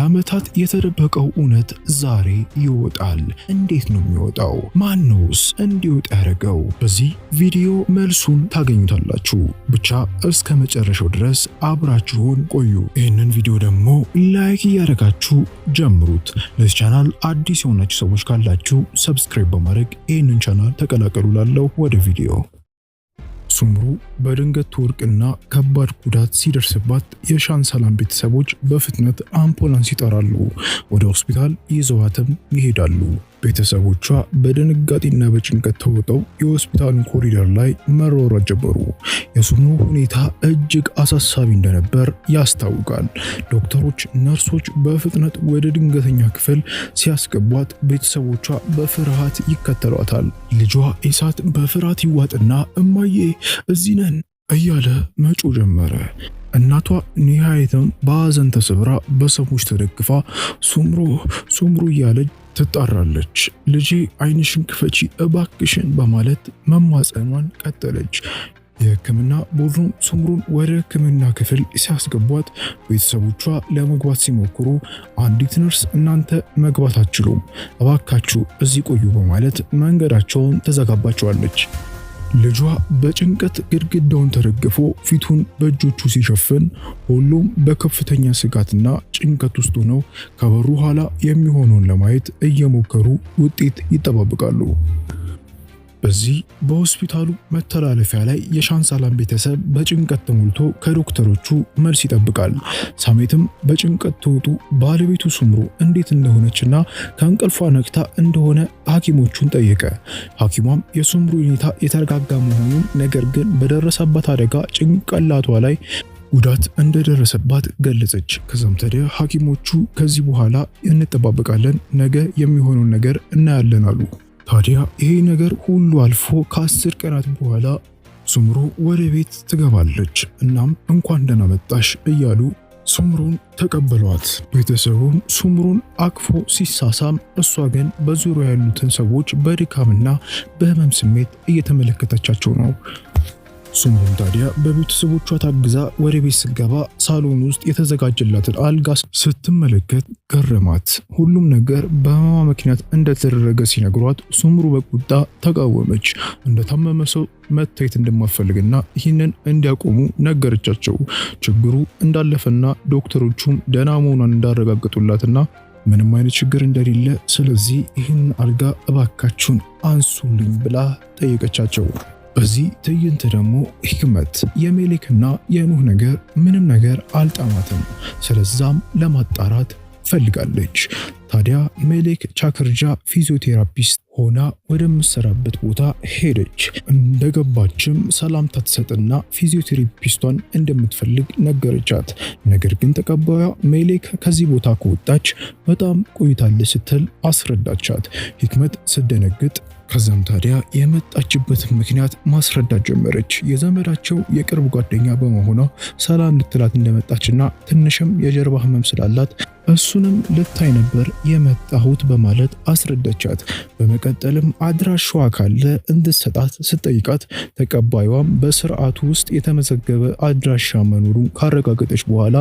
ለ20 ዓመታት የተደበቀው እውነት ዛሬ ይወጣል። እንዴት ነው የሚወጣው? ማነውስ እንዲወጣ ያደረገው? በዚህ ቪዲዮ መልሱን ታገኙታላችሁ። ብቻ እስከ መጨረሻው ድረስ አብራችሁን ቆዩ። ይህንን ቪዲዮ ደግሞ like እያደረጋችሁ ጀምሩት። ለዚህ ቻናል አዲስ የሆናችሁ ሰዎች ካላችሁ subscribe በማድረግ ይህንን ቻናል ተቀላቀሉ። ላለው ወደ ቪዲዮ። ሱምሩ በድንገት ትወድቅና ከባድ ጉዳት ሲደርስባት የሻንሰላም ቤተሰቦች በፍጥነት አምቡላንስ ይጠራሉ። ወደ ሆስፒታል ይዘዋትም ይሄዳሉ። ቤተሰቦቿ በድንጋጤና በጭንቀት ተውጠው የሆስፒታሉን ኮሪደር ላይ መሯሯጥ ጀመሩ። የሱምሩ ሁኔታ እጅግ አሳሳቢ እንደነበር ያስታውቃል። ዶክተሮች፣ ነርሶች በፍጥነት ወደ ድንገተኛ ክፍል ሲያስገቧት ቤተሰቦቿ በፍርሃት ይከተሏታል። ልጇ ኢሳት በፍርሃት ይዋጥና "እማዬ፣ እዚህ ነን" እያለ መጮህ ጀመረ። እናቷ ኒሃየትም በሐዘን ተሰብራ በሰዎች ተደግፋ "ሱምሩ፣ ሱምሩ" እያለች ትጣራለች። "ልጄ፣ ዓይንሽን ክፈቺ እባክሽን" በማለት መማጸኗን ቀጠለች። የሕክምና ቡድኑ ሱምሩን ወደ ሕክምና ክፍል ሲያስገቧት ቤተሰቦቿ ለመግባት ሲሞክሩ አንዲት ነርስ "እናንተ መግባት አትችሉም፣ እባካችሁ እዚህ ቆዩ" በማለት መንገዳቸውን ትዘጋባቸዋለች። ልጇ በጭንቀት ግድግዳውን ተደግፎ ፊቱን በእጆቹ ሲሸፍን ሁሉም በከፍተኛ ስጋትና ጭንቀት ውስጥ ሆነው ከበሩ ኋላ የሚሆነውን ለማየት እየሞከሩ ውጤት ይጠባበቃሉ። በዚህ በሆስፒታሉ መተላለፊያ ላይ የሻንሳላም ቤተሰብ በጭንቀት ተሞልቶ ከዶክተሮቹ መልስ ይጠብቃል። ሳሜትም በጭንቀት ተውጦ ባለቤቱ ሱምሩ እንዴት እንደሆነችና ከእንቅልፏ ነቅታ እንደሆነ ሐኪሞቹን ጠየቀ። ሐኪሟም የሱምሩ ሁኔታ የተረጋጋ መሆኑን፣ ነገር ግን በደረሰባት አደጋ ጭንቅላቷ ላይ ጉዳት እንደደረሰባት ገለጸች። ከዛም ታዲያ ሐኪሞቹ "ከዚህ በኋላ እንጠባበቃለን፣ ነገ የሚሆነውን ነገር እናያለን" አሉ። ታዲያ ይሄ ነገር ሁሉ አልፎ ከ10 ቀናት በኋላ ሱምሩ ወደ ቤት ትገባለች። እናም "እንኳን ደህና መጣሽ" እያሉ ሱምሩን ተቀበሏት። ቤተሰቡም ሱምሩን አቅፎ ሲሳሳም፣ እሷ ግን በዙሪያ ያሉትን ሰዎች በድካምና በህመም ስሜት እየተመለከተቻቸው ነው። ሱምሩም ታዲያ በቤተሰቦቿ ታግዛ ወደ ቤት ስትገባ ሳሎን ውስጥ የተዘጋጀላትን አልጋ ስትመለከት ገረማት። ሁሉም ነገር በህመሟ ምክንያት እንደተደረገ ሲነግሯት ሱምሩ በቁጣ ተቃወመች። እንደታመመ ሰው መታየት እንደማትፈልግና ይህንን እንዲያቆሙ ነገረቻቸው። ችግሩ እንዳለፈና ዶክተሮቹም ደህና መሆኗን እንዳረጋገጡላትና ምንም አይነት ችግር እንደሌለ፣ ስለዚህ "ይህን አልጋ እባካችሁን አንሱልኝ" ብላ ጠየቀቻቸው። በዚህ ትዕይንት ደግሞ ሂክመት የሜሌክና የኑህ ነገር ምንም ነገር አልጣማትም። ስለዛም ለማጣራት ፈልጋለች። ታዲያ ሜሌክ ቻክርጃ physiotherapist ሆና ወደምትሰራበት ቦታ ሄደች። እንደገባችም ሰላምታ ትሰጥና ፊዚዮቴራፒስቷን እንደምትፈልግ ነገረቻት። ነገር ግን ተቀባዩ "ሜሌክ ከዚህ ቦታ ከወጣች በጣም ቆይታለች" ስትል አስረዳቻት። ሂክመት ስትደነግጥ ከዛም ታዲያ የመጣችበትን ምክንያት ማስረዳት ጀመረች። የዘመዳቸው የቅርብ ጓደኛ በመሆኗ ሰላም ልትላት እንደመጣችና ትንሽም የጀርባ ህመም ስላላት እሱንም ልታይ ነበር የመጣሁት በማለት አስረዳቻት። በመቀጠልም አድራሻዋ ካለ እንድትሰጣት ስትጠይቃት ተቀባዩዋም በስርዓቱ ውስጥ የተመዘገበ አድራሻ መኖሩን ካረጋገጠች በኋላ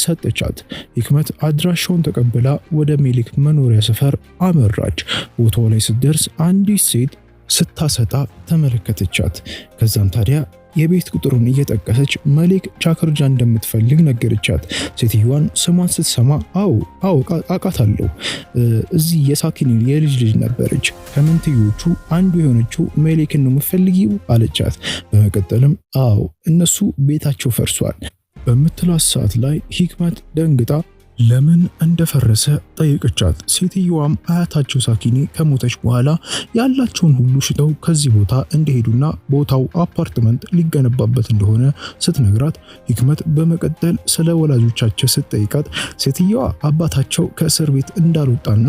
ሰጠቻት። ሂክመት አድራሻውን ተቀብላ ወደ ሜሊክ መኖሪያ ሰፈር አመራች። ቦታው ላይ ስትደርስ አንዲት ሴት ስታሰጣ ተመለከተቻት። ከዛም ታዲያ የቤት ቁጥሩን እየጠቀሰች መሌክ ቻክርጃ እንደምትፈልግ ነገረቻት። ሴትዮዋን ስሟን ስትሰማ "አዎ፣ አዎ፣ አውቃታለሁ፣ እዚህ የሳኪን የልጅ ልጅ ነበረች፣ ከመንትዮቹ አንዱ የሆነችው ሜሌክን ነው የምትፈልጊው" አለቻት። በመቀጠልም "አዎ፣ እነሱ ቤታቸው ፈርሷል" በምትላት ሰዓት ላይ ሂክመት ደንግጣ ለምን እንደፈረሰ ጠየቀቻት። ሴትየዋም አያታቸው ሳኪኔ ከሞተች በኋላ ያላቸውን ሁሉ ሽጠው ከዚህ ቦታ እንደሄዱና ቦታው አፓርትመንት ሊገነባበት እንደሆነ ስትነግራት፣ ሂክመት በመቀጠል ስለ ወላጆቻቸው ስትጠይቃት ሴትየዋ አባታቸው ከእስር ቤት እንዳልወጣና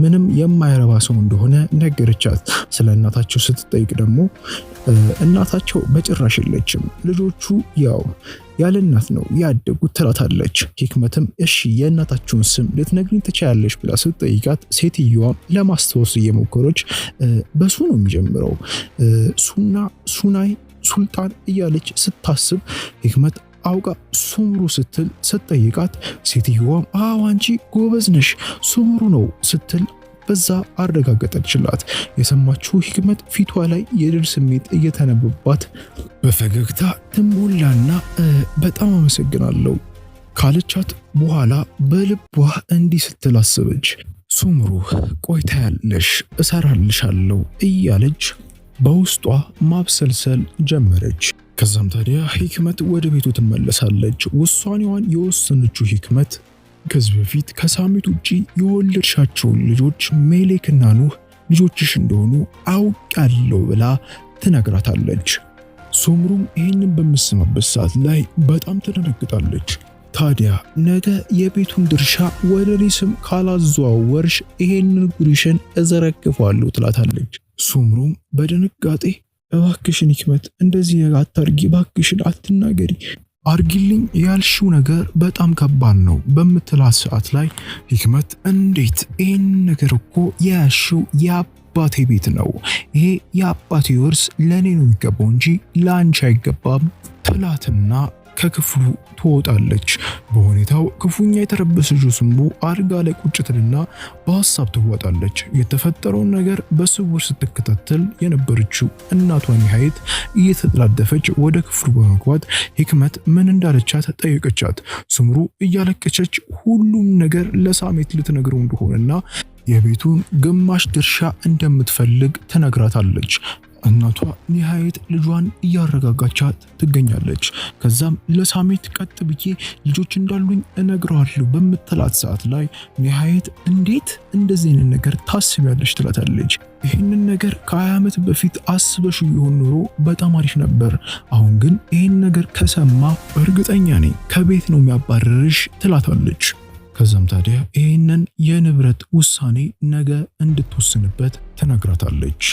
ምንም የማይረባ ሰው እንደሆነ ነገረቻት። ስለ እናታቸው ስትጠይቅ ደግሞ እናታቸው በጭራሽ የለችም፣ ልጆቹ ያው ያለ እናት ነው ያደጉት ትላታለች። ሂክመትም "እሺ፣ የእናታቸውን ስም ልትነግሪኝ ትችያለሽ?" ብላ ስትጠይቃት ሴትየዋ ለማስታወስ እየሞከረች በሱ ነው የሚጀምረው፣ ሱና፣ ሱናይ፣ ሱልጣን እያለች ስታስብ ሂክመት አውቃ ሱምሩ ስትል ስትጠይቃት፣ ሴትየዋም አዎ አንቺ ጎበዝ ነሽ ሱምሩ ነው ስትል በዛ አረጋገጠችላት። የሰማችው ሂክመት ፊቷ ላይ የድል ስሜት እየተነበባት በፈገግታ ትሞላና በጣም አመሰግናለሁ ካለቻት በኋላ በልቧ እንዲህ ስትል አሰበች። ሱምሩ ቆይታ ያለሽ እሰራልሻለሁ እያለች በውስጧ ማብሰልሰል ጀመረች። ከዛም ታዲያ ሂክመት ወደ ቤቱ ትመለሳለች። ውሳኔዋን የወሰነችው ሂክመት ከዚህ በፊት ከሳሚት ውጪ የወለድሻቸውን ልጆች ሜሌክና ኑህ ልጆችሽ እንደሆኑ አውቃለሁ ብላ ትነግራታለች። ሱምሩም ይህንን በምትሰማበት ሰዓት ላይ በጣም ትደነግጣለች። ታዲያ ነገ የቤቱን ድርሻ ወደ እኔ ስም ካላዘዋወርሽ ይሄንን ጉድሽን እዘረግፈዋለሁ ትላታለች። ሱምሩም በድንጋጤ እባክሽን ሂክመት እንደዚህ አታርጊ፣ እባክሽን አትናገሪ፣ አርጊልኝ ያልሽው ነገር በጣም ከባድ ነው በምትላት ሰዓት ላይ ሂክመት እንዴት ይህን ነገር እኮ የያዝሽው የአባቴ ቤት ነው፣ ይሄ የአባቴ ውርስ ለእኔ ነው የሚገባው እንጂ ለአንቺ አይገባም ትላትና ከክፍሉ ትወጣለች። በሁኔታው ክፉኛ የተረበሰችው ስምሩ አልጋ ላይ ቁጭ ትልና በሀሳብ ትዋጣለች። የተፈጠረውን ነገር በስውር ስትከታተል የነበረችው እናቷ ኒሃየት እየተጠላደፈች ወደ ክፍሉ በመግባት ሂክመት ምን እንዳለቻት ጠየቀቻት። ስምሩ እያለቀሰች ሁሉም ነገር ለሳሜት ልትነግረው እንደሆነና የቤቱን ግማሽ ድርሻ እንደምትፈልግ ትነግራታለች። እናቷ ኒሃየት ልጇን እያረጋጋቻት ትገኛለች። ከዛም ለሳሜት ቀጥ ብዬ ልጆች እንዳሉኝ እነግረዋለሁ በምትላት ሰዓት ላይ ኒሃየት እንዴት እንደዚህ አይነት ነገር ታስቢያለሽ? ትላታለች። ይህንን ነገር ከ20 ዓመት በፊት አስበሽ ቢሆን ኖሮ በጣም አሪፍ ነበር። አሁን ግን ይህን ነገር ከሰማ እርግጠኛ ነኝ ከቤት ነው የሚያባርርሽ ትላታለች። ከዛም ታዲያ ይህንን የንብረት ውሳኔ ነገ እንድትወስንበት ትነግራታለች።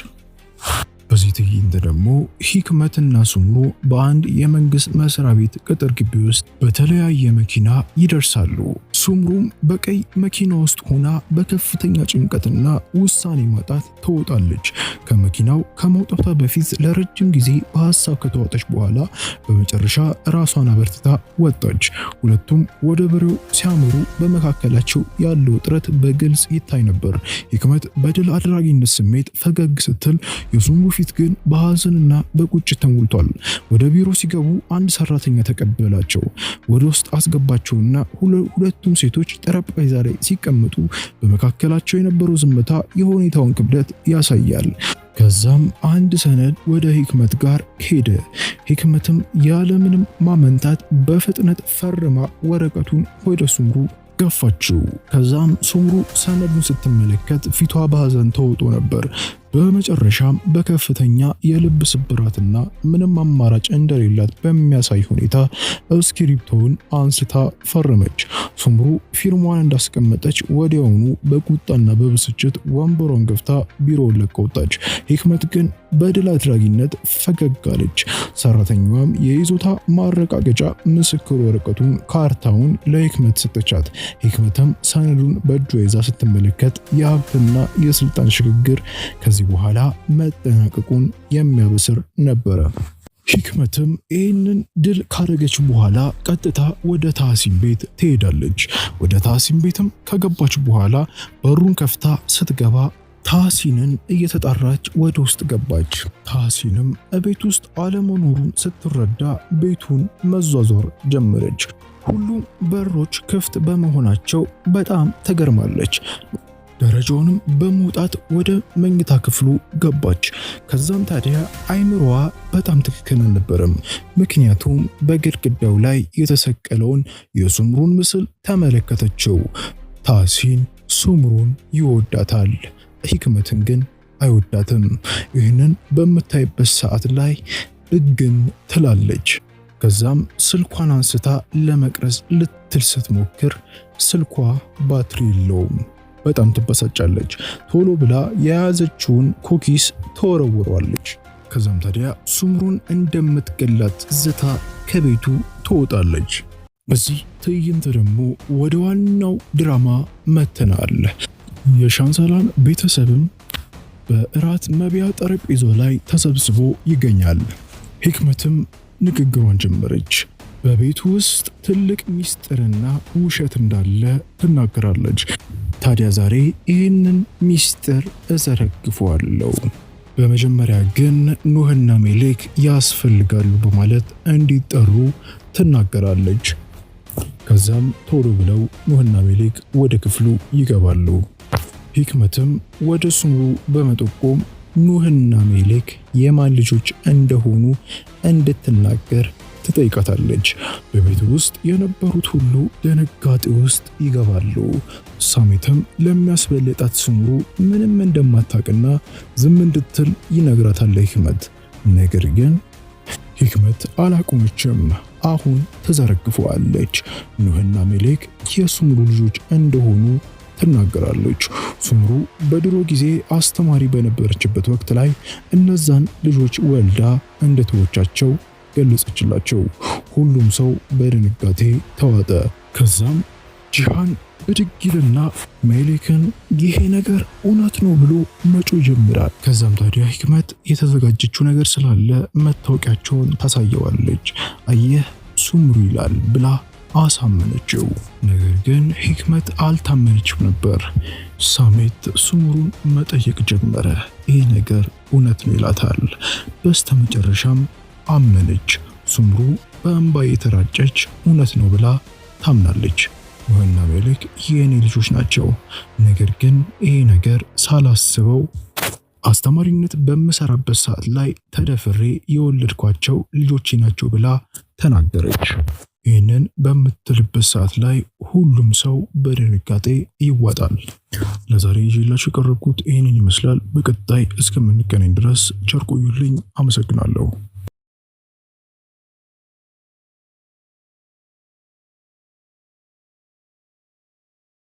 በዚህ ትዕይንት ደግሞ ሂክመትና ሱምሩ በአንድ የመንግስት መስሪያ ቤት ቅጥር ግቢ ውስጥ በተለያየ መኪና ይደርሳሉ። ሱምሩም በቀይ መኪና ውስጥ ሆና በከፍተኛ ጭንቀትና ውሳኔ ማጣት ትወጣለች። ከመኪናው ከመውጣቷ በፊት ለረጅም ጊዜ በሀሳብ ከተዋጠች በኋላ በመጨረሻ ራሷን አበርትታ ወጣች። ሁለቱም ወደ በሬው ሲያምሩ በመካከላቸው ያለው ውጥረት በግልጽ ይታይ ነበር። ሂክመት በድል አድራጊነት ስሜት ፈገግ ስትል የሱምሩ ፊት ግን በሀዘንና በቁጭት ተሞልቷል። ወደ ቢሮ ሲገቡ አንድ ሰራተኛ ተቀበላቸው። ወደ ውስጥ አስገባቸውና ሁለቱም ሴቶች ጠረጴዛ ላይ ሲቀመጡ በመካከላቸው የነበረው ዝምታ የሁኔታውን ክብደት ያሳያል። ከዛም አንድ ሰነድ ወደ ሂክመት ጋር ሄደ። ሂክመትም ያለምንም ማመንታት በፍጥነት ፈርማ ወረቀቱን ወደ ሱምሩ ገፋችው። ከዛም ሱምሩ ሰነዱን ስትመለከት ፊቷ በሀዘን ተውጦ ነበር። በመጨረሻም በከፍተኛ የልብ ስብራትና ምንም አማራጭ እንደሌላት በሚያሳይ ሁኔታ እስክሪብቶውን አንስታ ፈረመች። ሱምሩ ፊርሟን እንዳስቀመጠች ወዲያውኑ በቁጣና በብስጭት ወንበሯን ገፍታ ቢሮውን ለቃ ወጣች። ሂክመት ግን በድል አድራጊነት ፈገግ አለች። ሰራተኛዋም የይዞታ ማረጋገጫ ምስክር ወረቀቱን ካርታውን ለሂክመት ሰጠቻት። ሂክመትም ሰነዱን በእጇ ይዛ ስትመለከት የሀብትና የስልጣን ሽግግር ከዚህ በኋላ መጠናቀቁን የሚያበስር ነበረ። ሂክመትም ይህንን ድል ካረገች በኋላ ቀጥታ ወደ ታሲም ቤት ትሄዳለች። ወደ ታሲም ቤትም ከገባች በኋላ በሩን ከፍታ ስትገባ ታሲንን እየተጣራች ወደ ውስጥ ገባች። ታሲንም እቤት ውስጥ አለመኖሩን ስትረዳ ቤቱን መዟዟር ጀመረች። ሁሉም በሮች ክፍት በመሆናቸው በጣም ተገርማለች። ደረጃውንም በመውጣት ወደ መኝታ ክፍሉ ገባች። ከዛም ታዲያ አይምሮዋ በጣም ትክክል አልነበረም። ምክንያቱም በግድግዳው ላይ የተሰቀለውን የሱምሩን ምስል ተመለከተችው። ታሲን ሱምሩን ይወዳታል፣ ሂክመትን ግን አይወዳትም። ይህንን በምታይበት ሰዓት ላይ ብግን ትላለች። ከዛም ስልኳን አንስታ ለመቅረጽ ልትል ስትሞክር ስልኳ ባትሪ የለውም። በጣም ትበሳጫለች። ቶሎ ብላ የያዘችውን cookies ትወረውረዋለች። ከዛም ታዲያ ሱምሩን እንደምትገላት ዝታ ከቤቱ ትወጣለች። በዚህ ትዕይንት ደግሞ ወደ ዋናው ድራማ መተናል። የሻንሰላን ቤተሰብም በእራት መቢያ ጠረጴዛ ላይ ተሰብስቦ ይገኛል። ሂክመትም ንግግሯን ጀመረች። በቤቱ ውስጥ ትልቅ ሚስጥርና ውሸት እንዳለ ትናገራለች። ታዲያ ዛሬ ይህንን ሚስጥር እዘረግፈዋለሁ። በመጀመሪያ ግን ኑህና ሜሌክ ያስፈልጋሉ በማለት እንዲጠሩ ትናገራለች። ከዛም ቶሎ ብለው ኑህና ሜሌክ ወደ ክፍሉ ይገባሉ። ሂክመትም ወደ ሱምሩ በመጠቆም ኑህና ሜሌክ የማን ልጆች እንደሆኑ እንድትናገር ትጠይቃታለች። በቤቱ ውስጥ የነበሩት ሁሉ ድንጋጤ ውስጥ ይገባሉ። ሳሜትም ለሚያስበልጣት ስምሩ ምንም እንደማታውቅና ዝም እንድትል ይነግራታል ሂክመት። ነገር ግን ሂክመት አላቆመችም። አሁን ተዘረግፈዋለች። ኑህና ሜሌክ የሱምሩ ልጆች እንደሆኑ ትናገራለች። ሱምሩ በድሮ ጊዜ አስተማሪ በነበረችበት ወቅት ላይ እነዛን ልጆች ወልዳ እንደተወቻቸው ገለጸችላቸው። ሁሉም ሰው በድንጋጤ ተዋጠ። ከዛም ጂሃን ብድግ ይልና ሜሌክን ይሄ ነገር እውነት ነው ብሎ መጮህ ይጀምራል። ከዛም ታዲያ ሂክመት የተዘጋጀችው ነገር ስላለ መታወቂያቸውን ታሳየዋለች። አየህ ሱምሩ ይላል ብላ አሳመነችው። ነገር ግን ሂክመት አልታመነችም ነበር። ሳሜት ሱምሩን መጠየቅ ጀመረ። ይህ ነገር እውነት ነው ይላታል። በስተመጨረሻም አመነች። ሱምሩ በእንባ የተራጨች እውነት ነው ብላ ታምናለች። ኑህና ሜሌክ የእኔ ልጆች ናቸው። ነገር ግን ይሄ ነገር ሳላስበው አስተማሪነት በምሰራበት ሰዓት ላይ ተደፍሬ የወለድኳቸው ልጆቼ ናቸው ብላ ተናገረች። ይህንን በምትልበት ሰዓት ላይ ሁሉም ሰው በድንጋጤ ይዋጣል። ለዛሬ ይዤላችሁ የቀረብኩት ይህንን ይመስላል። በቀጣይ እስከምንገናኝ ድረስ ቸር ቆዩልኝ። አመሰግናለሁ።